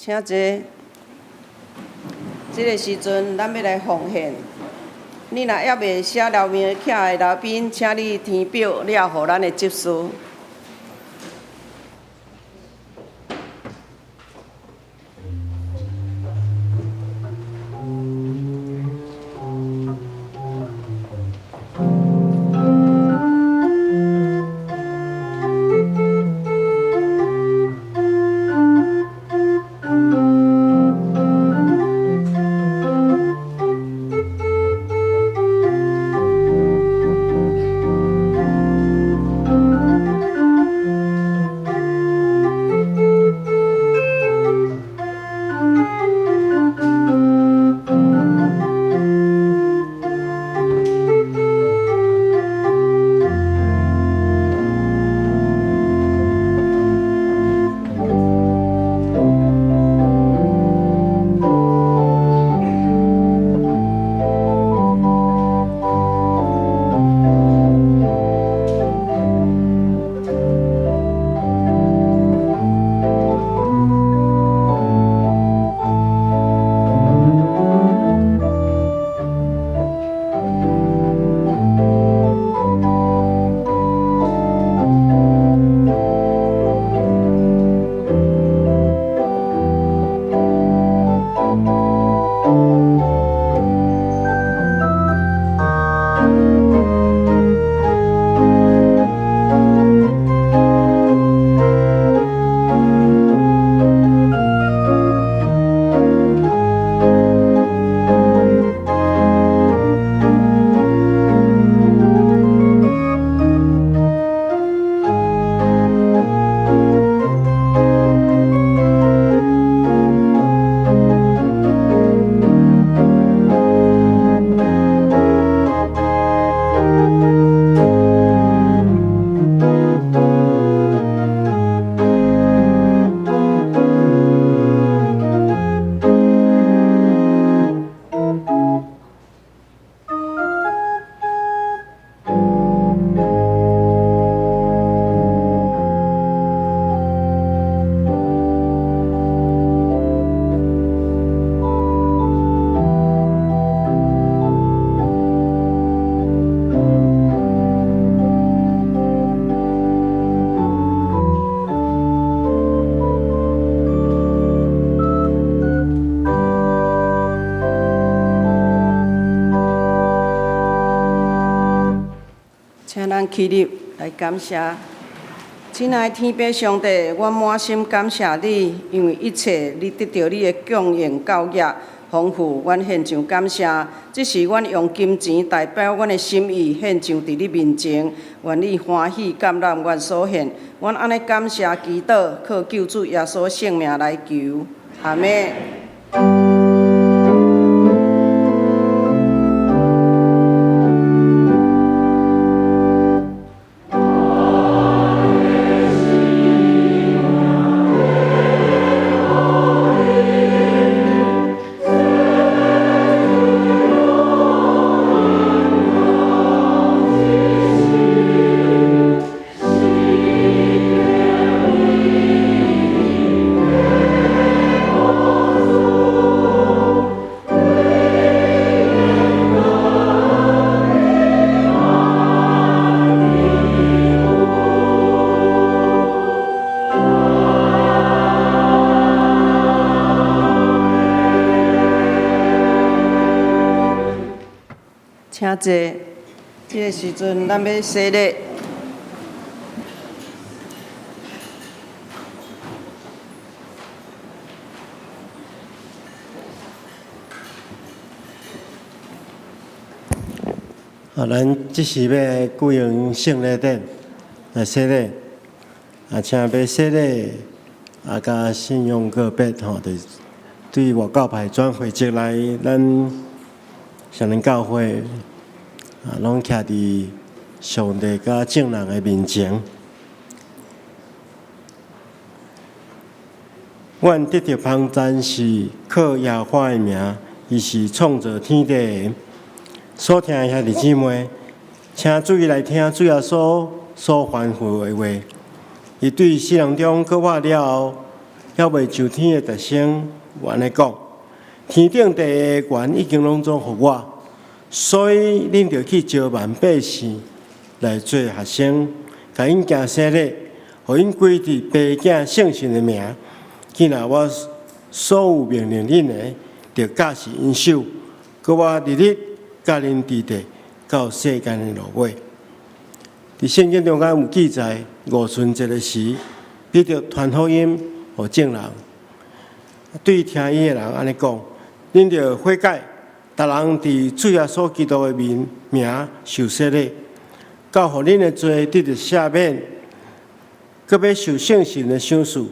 請坐。這个時陣，咱欲來奉獻。你若猶未寫留名起來的來賓，請你填表了予咱的執事。請咱起立來感謝。親愛的天父上帝，阮滿心感謝你，因為一切你得著你的供應教業豐富，阮獻上感謝。這是阮用金錢代表阮的心意獻上佇你面前，願你歡喜接納阮所獻。阮按呢感謝祈禱，靠救主耶穌聖名來求，阿們。請坐。這个時陣，咱欲洗禮。啊，咱這時欲舉行聖禮典來洗禮，啊，請欲洗禮，啊，佮信仰告別吼，就是對外教派轉會籍來咱聖靈教會，啊，攏徛佇上帝佮眾人的面前。阮得著幫贊是靠耶和華的名，伊是創造天地的。所聽的兄弟姊妹，請注意來聽主耶穌所吩咐的話。伊對世人中閣活了後，猶未上天的直升，有按呢講：天頂地的權已經攏總予我，所以恁著去招萬百姓來做學生，共𪜶行洗禮，予𪜶歸佇父子聖神的名。囝若我所有命令恁的，著教示𪜶守。閣我日日佮恁佇咧到世間的落尾。佇聖經中間有記載，五旬節的時，彼得傳福音予眾人，對聽伊的人按呢講：恁著悔改，逐人佇主耶穌基督的名名受洗禮，到予恁的罪得著赦免，閣欲受聖神的賞賜，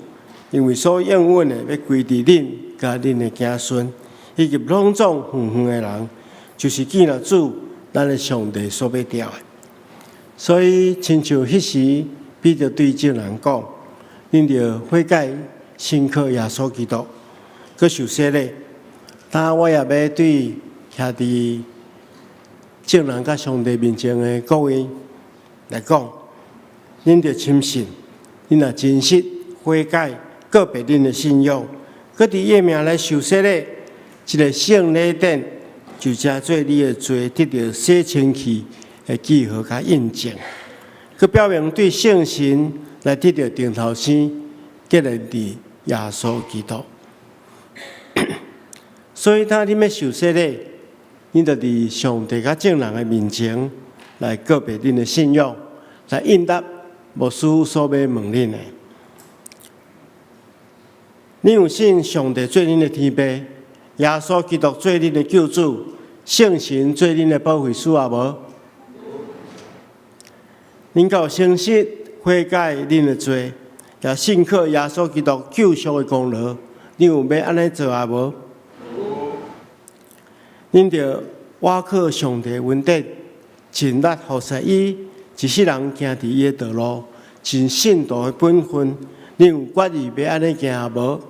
因為所應允的欲歸佇恁佮恁的子孫，以及攏總遠遠的人，就是見了主咱的上帝所欲召的。所以，親像彼時，彼得對眾人講：恁著悔改，信靠耶穌基督，閣受洗禮。當我也欲對徛佇眾人佮上帝面前的各位來講，恁著深信，恁若真實悔改，告別恁的信仰，閣佇伊的名來受洗禮，這个聖禮典就成做你的罪得著洗清去的記號佮印證，閣表明對聖神來得著重頭生，結連佇耶穌基督。所以，當恁欲受洗禮，恁著佇上帝佮眾人的面前來告別恁的信仰，來應答牧師所欲問恁的。恁有信上帝做恁的天父，耶穌基督做恁的救主，聖神做恁的保惠師也無？恁敢有誠實悔改恁的罪，也信靠耶穌基督救贖的功勞？恁有欲按呢做也無？恁著倚靠上帝恩典，盡力服侍伊，一世人行佇伊的道路，盡信徒的本分。恁有決意欲按呢行也無？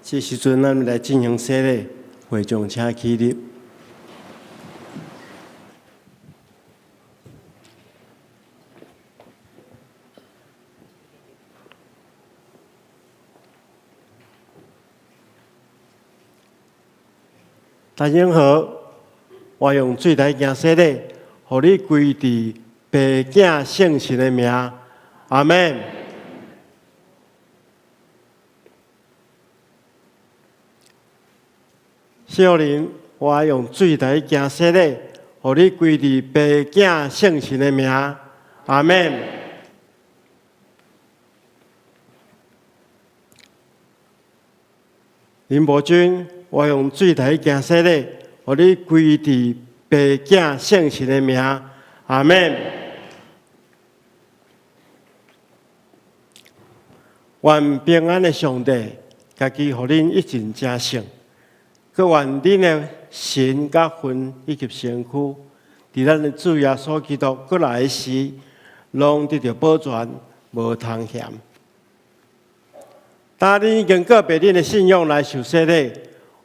這時陣，咱來進行洗禮，會眾請起立。陳英和，我用水來行洗禮，予你歸佇父子聖神的名，阿們。謝玉玲，我用水來行洗禮，予你歸佇父子聖神的名，阿們。林伯君，我用水來行洗禮，予你歸佇父子聖神的名，阿們。願平安的上帝，家己予恁一盡成聖，閣願恁的神佮魂以及身軀，佇咱的主耶穌基督閣來的時，攏得著保全，無通嫌。當恁已經告別恁的信仰來受洗禮，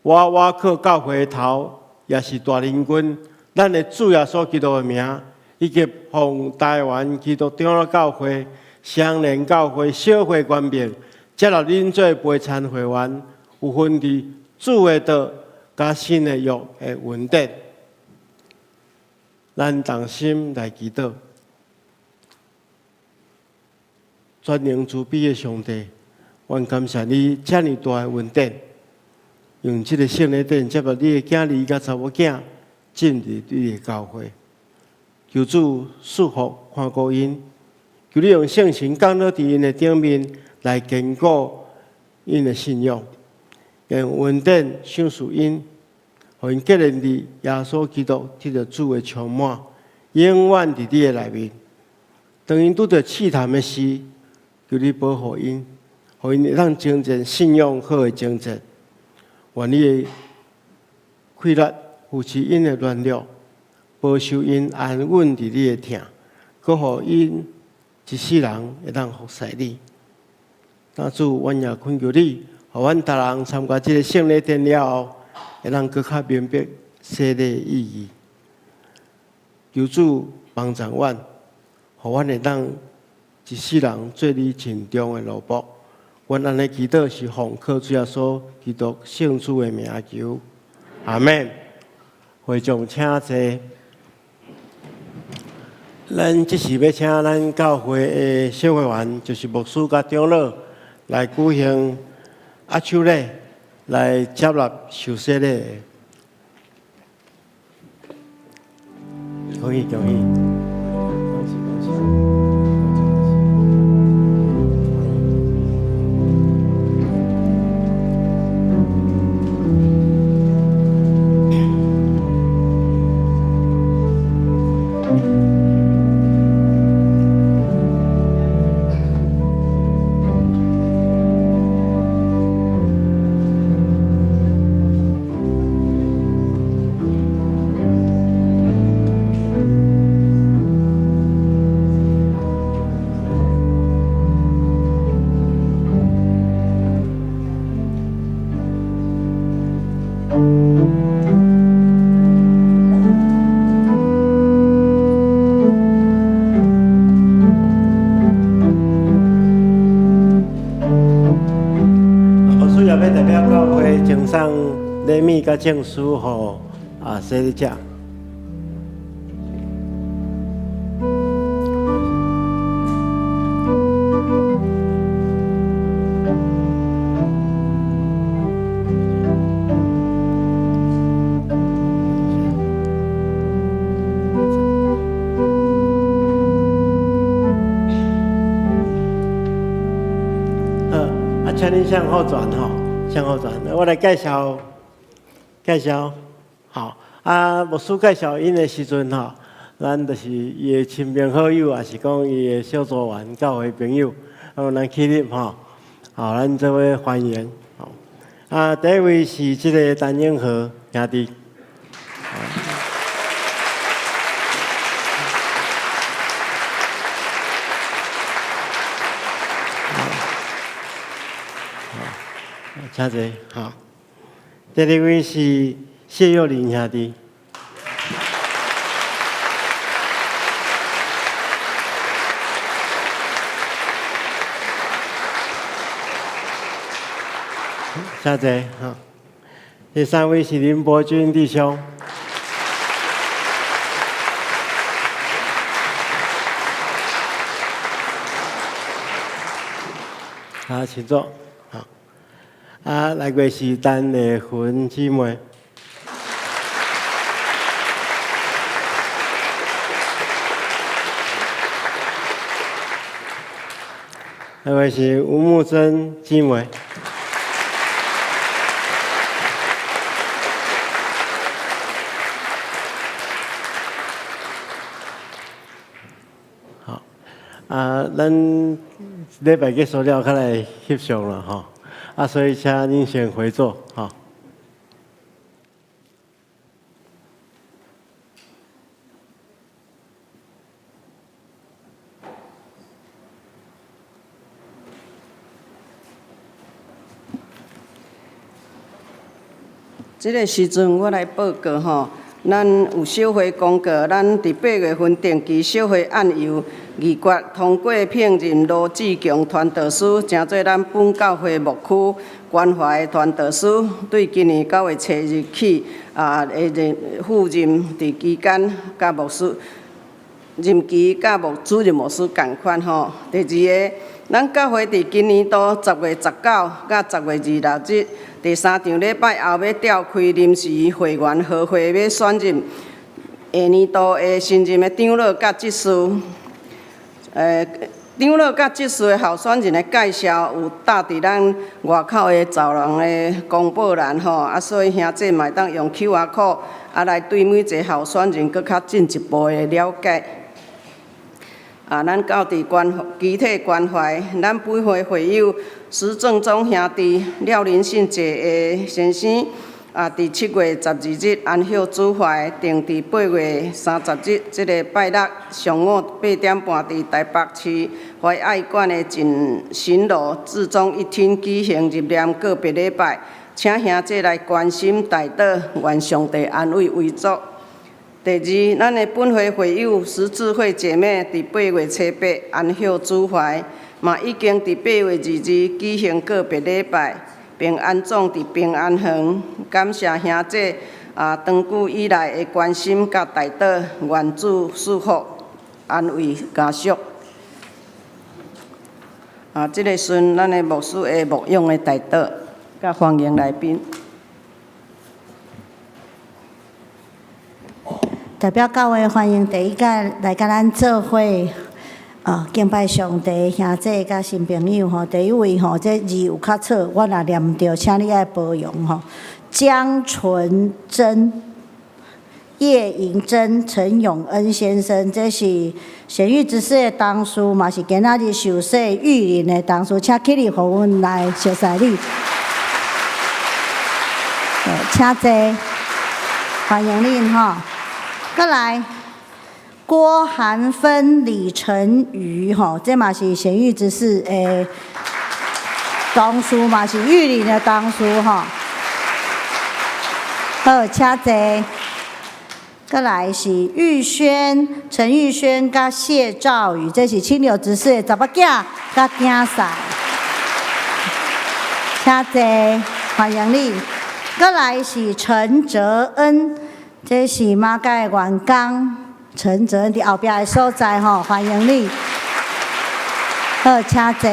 我倚靠教會頭，也是大領軍，咱的主耶穌基督的名，以及奉台灣基督長老教會、雙連教會小會權柄，接納恁做陪餐會員，有份佇主的道佮新的約的恩典。咱同心來祈禱，全能慈悲的上帝，阮感謝你遮爾大的恩典，用這个聖禮典接納你的囝兒佮查某囝進入你的教會。求主賜福看顧𪜶，求你用聖神降落佇𪜶的頂面來堅固𪜶的信仰，用恩典賞賜𪜶，予𪜶結連佇耶穌基督得著主的充滿，永遠佇你的內面。當𪜶拄著試探的時，求你保護𪜶，予𪜶會當征戰信仰好的征戰。願你的氣力扶持𪜶的軟弱，保守𪜶安穩佇你的疼，閣予𪜶一世人會當服侍你。那主，阮也懇求你，予阮逐人參加這个聖禮典了後，會當閣較明白洗禮的意義。求主幫助阮，予予阮會當一世人做你盡忠的奴僕。阮按呢祈禱是奉靠主耶穌基督聖子的名求，阿們。會眾請坐。咱這時欲請咱教會的小會員，就是牧師佮長老來舉行握手禮，來接納受洗禮。恭喜恭喜！恭喜恭喜！牧師也欲代表教會贈送禮物佮證書予洗禮者。好，請恁向後轉吼，向後轉。我來介紹介紹，好。牧師介紹𪜶的時陣吼，咱就是伊的親朋好友，抑是講伊的小組員、教會朋友，咱起立吼，好，咱做伙歡迎。好，第一位是這个陳永和兄弟。好，請坐。好，第二位是謝幼林兄弟。請坐。好，第三位是林伯君弟兄。好，請坐。好，來過是陳麗雲姊妹。來過是吳木珍姊妹。好，咱禮拜結束了，較來翕相啦吼。所以請恁先回座，吼。這个時陣我來報告吼，咱有小會公告，咱佇8月份定期小會案由議決通過聘任羅志強傳道師，成做咱本教會牧區關懷的傳道師，對今年9月初日起會任赴任佇期間，佮牧師任期佮牧主任牧師仝款吼。第二个，咱教會佇今年度10月19佮10月26日，第三場禮拜後欲召開臨時會員合會，欲選任下年度的新任的長老佮執事。長老佮執事的候選人的介紹有貼佇咱外口的走廊的公報欄吼，所以兄弟嘛會當用 QR code 來對每一个候選人閣較進一步的了解。咱到佇關肢體關懷，咱本會會友施正宗兄弟廖林信濟的先生，佇7月12日安息主懷，定佇8月30日這个拜六上午8點半，佇台北市懷愛館的進神樓至終一廳舉行入殮告別禮拜，請兄弟來關心代禱，願上帝安慰遺族。第二，咱的本會會友石智慧姐妹，佇8月初8安息主懷，嘛已經佇8月22舉行告別禮拜，並安葬佇平安園。感謝兄姐啊，長久以來的關心佮代禱，願主賜福安慰家屬。啊，這个時陣，咱的牧師會牧養的代禱，佮歡迎來賓。代表教會歡迎第一屆來佮咱做伙，敬拜上帝兄弟佮新朋友吼。第一位吼，這字有較錯，我若念毋著，請你愛包容吼。江純真、葉盈珍、陳永恩先生，這是賢育執事的同事，嘛是今仔日受洗育齡的同事，請起立，予阮來熟似你。請坐，歡迎恁吼。閣來，郭韓芬、李成瑜，吼，這嘛是賢育執事的同事，嘛是育齡的同事，吼。好，請坐。閣來是玉軒、陳玉軒佮謝兆宇，這是清流執事的查某囝佮囝婿。請坐，歡迎你。閣來是陳哲恩。這是馬偕的員工陳哲恩佇後壁的所在吼，歡迎你。好，請坐。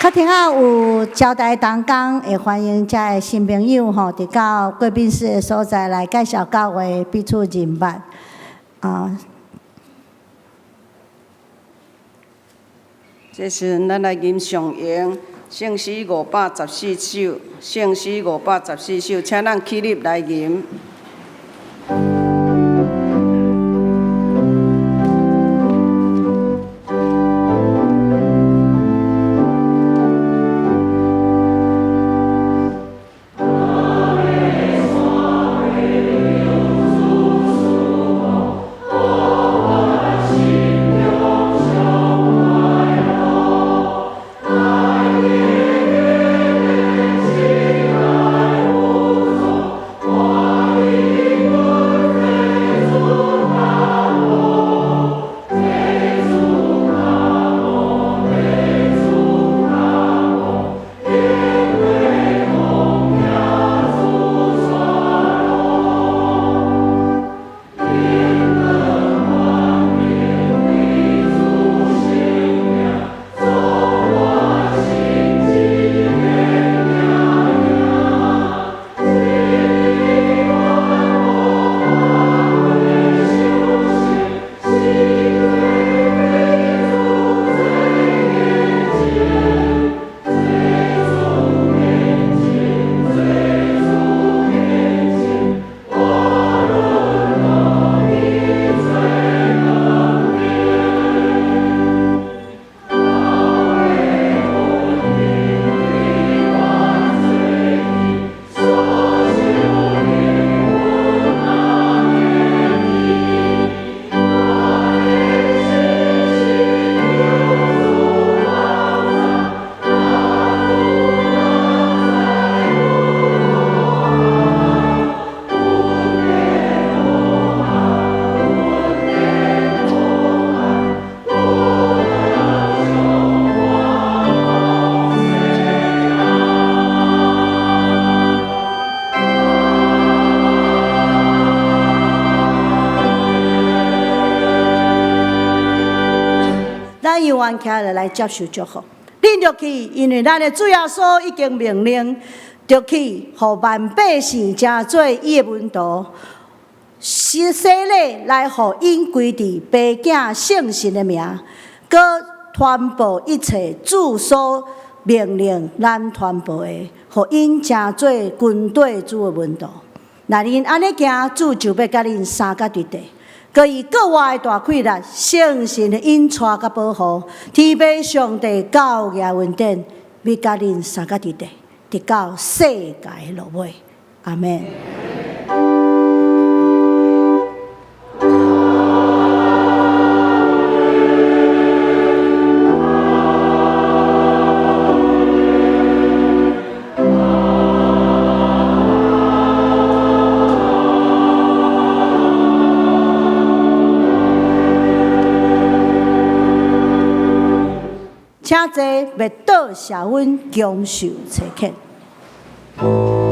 較廳仔有招待同工，會歡迎遮的新朋友吼，佇到貴賓室的所在來介紹教會，彼此認捌。啊。這時陣，咱來吟上詠聖詩514首，聖詩514首，請咱起立來吟。咱猶原徛落來接受祝福。恁著去，因為咱的主耶穌已經命令，著去，予萬百姓成做伊的門徒，施洗禮來予𪜶歸佇爸囝聖神的名，閣傳播一切主所命令咱傳播的，予𪜶成做跟綴主的門徒。若恁按呢行，主就欲佮恁相佮佇地。閣以閣外的大氣力，聖神的引帶佮保護，天父上帝教義恩典，欲佮恁相佮佇地，直到世界落尾。阿們。請坐，欲倒謝阮享受差遣。